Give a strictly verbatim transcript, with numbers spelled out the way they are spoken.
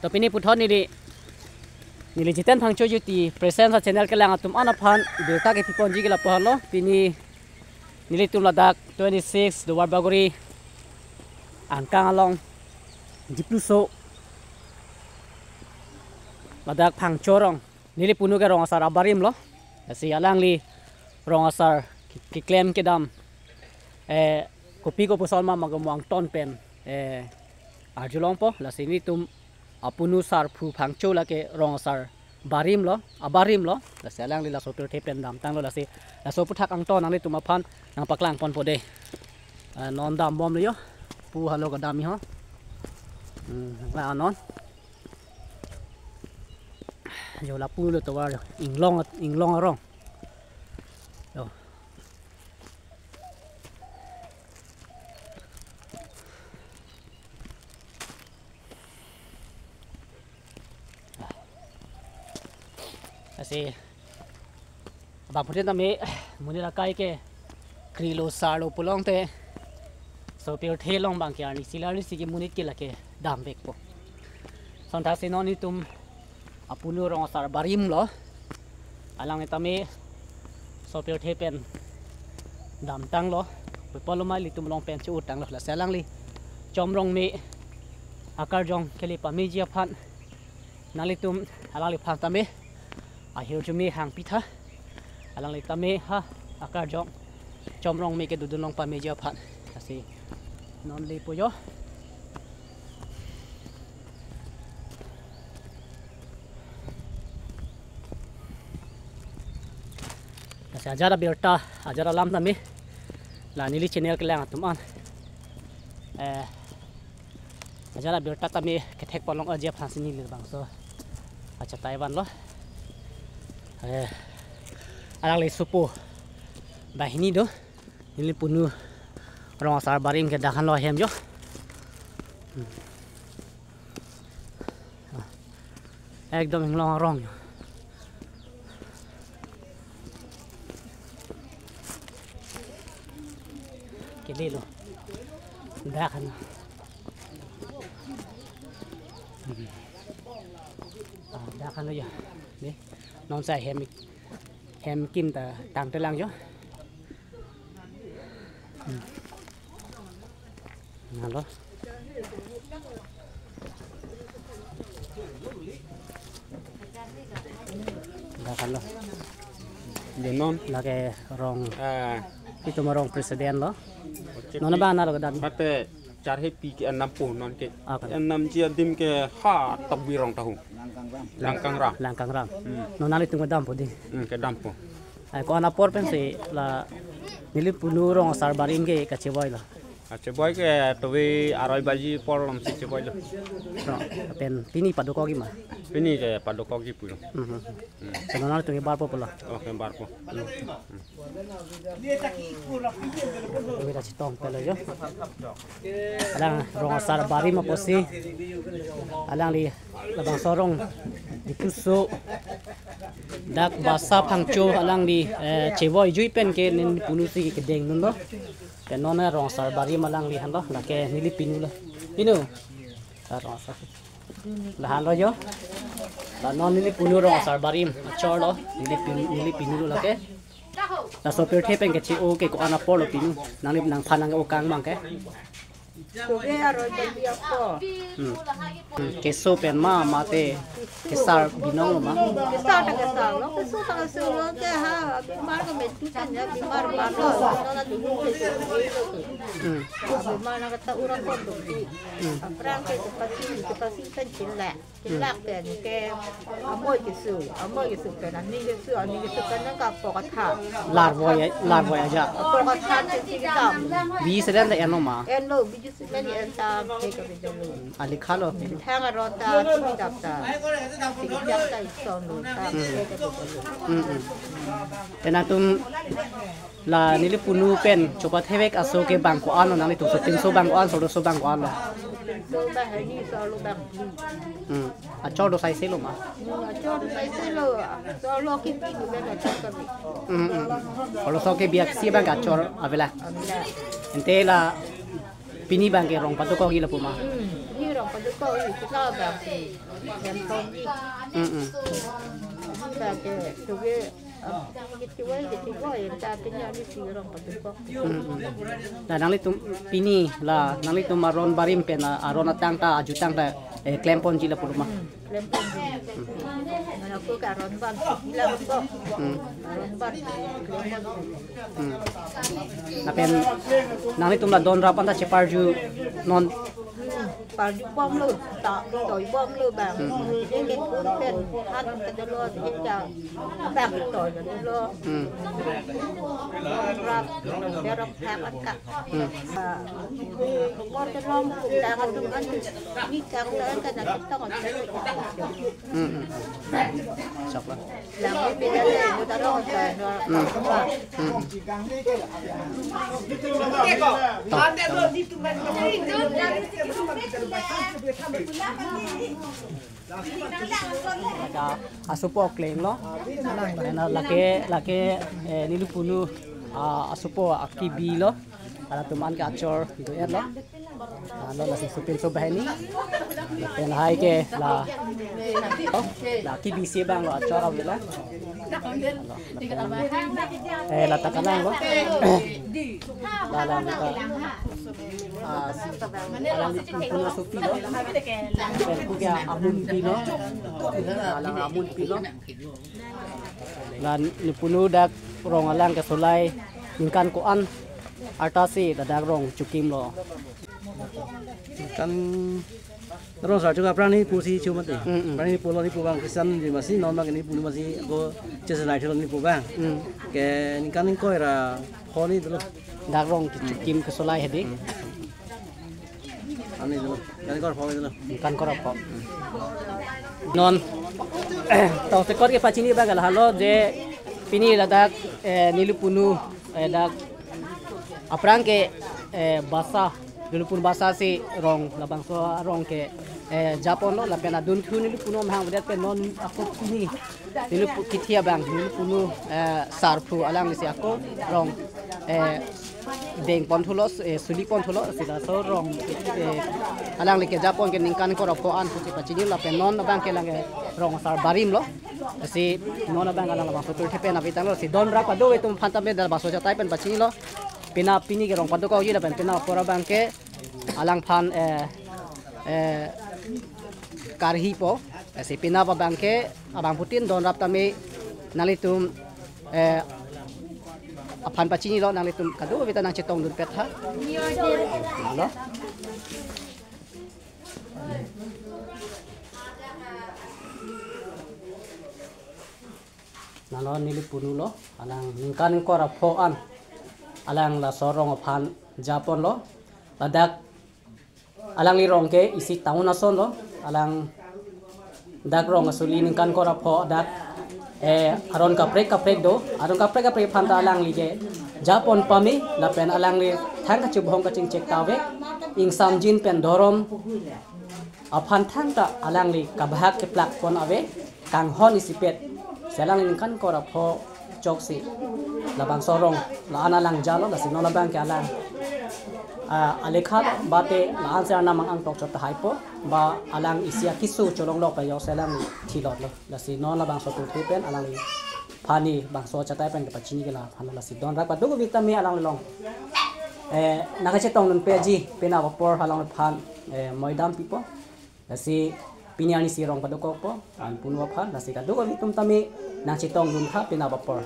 To pini puthot neli, neli Jiten Phangcho Jyoti Presence a-channel kelang atum an aphan birta kepiponji ke lapu-an lo. Pini nelitum ladak twenty-six Duarbagori angkang along Dipluso ladak Phangcho rong. Neli punu ke rong asar abarim lo. Lasi alangli rong asar ke-, keklem kedam, eh, kopi kopuson ma magamong ton pen, eh, arjulongpo. Lasi nelitum apunu sarpo Phangcho lake rong asar barim lo, abarim lo. Lasi alangli laso pirthe pen damtanglo. Lasi laso aphuthak angton nanglitum aphan nangpaklangponpo dei. Eh, non dambomlo yo. Pu halo kedam ho. Hmm, la non. Jo lapu lo tovar jo. Inglong, inglong arong. Jo. Lasi abang pute tame monit akai ke krilo sarlo pulote laso pirthe along abang ke arnisi la arnisi ke monit ke lake damvekpo. Sonthasi non nelitum apunu rong asar barim lo. Alangli tame laso pirthe pen damtanglo. Pepolo ma ilitum along pen che-uttanglo. Lasi alangli Chomrongme akarjong kele pameji aphan nanglitum alangliphan tame ahirjume hangpitha. Alangli tame ha akarjong Chomrongme kedodun along pameji aphan. Lasi non lepo jo. Lasi ajat abirta, ajat alam tame la neli channel kelang atum an, eh, ajat abirta tame kethek ponlong aji aphansi neli labangso achatai vanlo. Eh, alangli sopo banghini do. Neli punu rong asar barim ke dak an lo ahem jo. Hmm. Ekdom inglong arong jo. Kele lo. Dak an. Hmm. Ah, dak an lo jo. Dei. Non sa hem, hem kim ta tangtelang jo. Hmm. Nalo. Dak an lo. Dei non. Lake rong. Ah. Itum arong president lo. Oche. Non pi. Abang nalo kedam. Mate charhe pi ke enam po non ke. Ah, kan. Enam ji adim ke ha tok birong tahu. Langkangram. Langkangram. Hmm. Non nanglitum kedampo dei. Hmm, kedampo. Ai ko-an apor pensi la neli punu rong asar barim ke kachevoilo. Achevoi ke tovi aroi baji apor alomsi chevoilo. Rong, pen pini padokokji ma? Pini ke padokokji pulo. Mhm. Hmm. Pen non nanglitum kebarpo pulo. Oh, kebarpo. Hmm. Tovi ta chetong pelo jo. Alang rong asar barim apotsi alangli labangso arong Dipluso dak Basa Phangcho alangli, eh, chevoijui pen ke neli punusi kedengdunlo. Pen non rong asar barim alangli henlo, lake neli pinu lo. Pinu. Ah, rong asar. La henlo jo. La non neli punu rong asar barim achor lo. Neli pin-, neli pinulo lake. Laso pirthe pen keche-o ke ko-an apor lo pinu. Nangli nangphan nang-o kang abang ke. Tovi aroi baji apor. Hmm. Hmm. Keso pen ma mate kesar binong lo ma? Kesar ta kesar lo, keso ta keso lo, ke ha, bimar ke metu kan ya, bimar ma lo, no na dulu keso. Hmm. Bimar na kata orang pondok di. Hmm. Aphrang ke kepasi, kepasi kan cilak. Cilak pen ke amoi keso, amoi keso pen aning keso, aning keso pen nang kapok atha. Larvoi, larvoi aja. Kapok atha pen si kedam. Bi seren ta enlo ma? Enlo, bi jus pen entam, ke ke bejalo. Alikha lo. Thang arota, sini dapta. Sini dapta ison lo, ta, ke ke bejalo. Hmm, hmm. Pen atum la neli punu pen chopathevek aso ke bang ko-an lo, nanglitum sotinso bang ko-an, sodoso bang ko-an lo? Sotinso bang hini, solo bang phli. Hmm. Achor do saise lo ma? Hmm, achor do saise lo. Solo ke pi ni bang achor kami. Hmm, hmm. Soloso ke biak si bang achor avela. Avela. Ante la pini bang ke rong padokokji lapu ma? Hmm, pini rong Ko isi ka bang si, yang tong i. Mm, mm. Bang ke, tuge, ah, gitu, gitu, gitu, yang ta pini ani si rong padukok. Mm, mm. La nanglitum pini la nanglitum aron barim pen, ah, aron atang ta, ajutang ta, eh, klemponji la puruma. Klempon di. Mana ko ka aron ban, ila ko. Hmm. Aron ban, klempon. Hmm. Lapen nanglitum la don rap anta cheparju non. Hmm. Parju bomlo, ta, toi bomlo bang. Hmm. Ini ke pun pen, han ke dolo, ini ke bang toi dolo. Hmm. Don rap, berok thak angka. Hmm. Ah, ini ko dolo, tang atum an, ini tang tang kan, tang tang. Hmm, hmm. Choklo. Hmm. Hmm. Ada asopo klenglo. Ena lake, lake, eh, neli punu, ah, asopo akibilo. Halatum an ke achor gitu ya lo. Ah, lo lasi supin so bahini. Pen hai ke la. Oh, la kibisi bang lo achor awi la. Eh, la ta kanang lo. La la la. Ah, alang neli punu asopi lo. Pen ko ke amunpi lo. Alang amunpi lo. La neli punu dak rong alang kesolai ningkan ko-an arta si ladak rong chokimlo. Kan rong sar chuka prang neli pusi chu mati. Mm, mm. Prang neli pulo, neli pu bang Christian di masi, non bang neli pu masi ko chesa nai thelo neli pu bang. Mm. Ke ningkan ingkoi ra pho neli dolo. Dak rong kechokim kesolai hedi. Mm. Ani dolo. Kan kor pho neli dolo. Ningkan kor pho. Non tong sekot kepachini bang lahelo je pini ladak, eh, neli punu, eh, dak aphrang ke, eh, basa, neli punu basa si rong labangso rong ke, eh, japonlo lapen adunthu neli punu amahang vedet pen non ako pini neli pu kithi abang neli punu, eh, sarphu alangli si ako rong, eh, dengpon thulo, eh, sulipon thulo si laso rong, eh, alangli kejapon ke ningkan kor pho an pusi pachini lapen non abang ke lang ke rong asar barimlo. Si non abang alang labangso turthe pen avi tanglo si don rap ado atum aphan tame dak bangso chatai pen pachinilo. Pina pini ke rong padukokji lapen pina apor abang ke alangphan, eh, eh, karhipo. Si pina abang ke abangphutin don rap tame nanglitum, eh, aphan pachinilo, nanglitum kadokave ta nangchetongdunpet tha. Lo. Nano neli punulo, alang ningkan ingkoi ra pho an alang laso rong aphan japonlo. Ladak alangli rong ke isi town asonlo, alang dak rong asuli ningkan ingkoi ra pho dak, eh, aron kaprek kaprek do, aron kaprek kaprek aphan ta alangli kejapon pame, lapen alangli thang kachubhong kachingchek ta ave, ingsamjin pen dhorom aphan thangta alangli kabahak keplakpon ave, kanghon isipet. Si alangli ningkan ingkoi ra pho choksi labangso rong la-an alang jalo, lasi non abang ke alang, ah, alekha bate la-an si arnam ang-ang tokchot tahaipo, ba alang isi akisu cholonglo pa jok si alang thilotlo. Lasi non labangso turthe pen alangliphan neli bangso chatai pen kepachini ke laphan, lasi don rap kadokave tame alanglilong, eh, nangkachetongdunpetji, pina apor alangliphan, eh, moidam pipo. Lasi pini arni si rong padukokpo, an punu aphan, lasi kadokave atum tame nangchetongdun tha pina apor.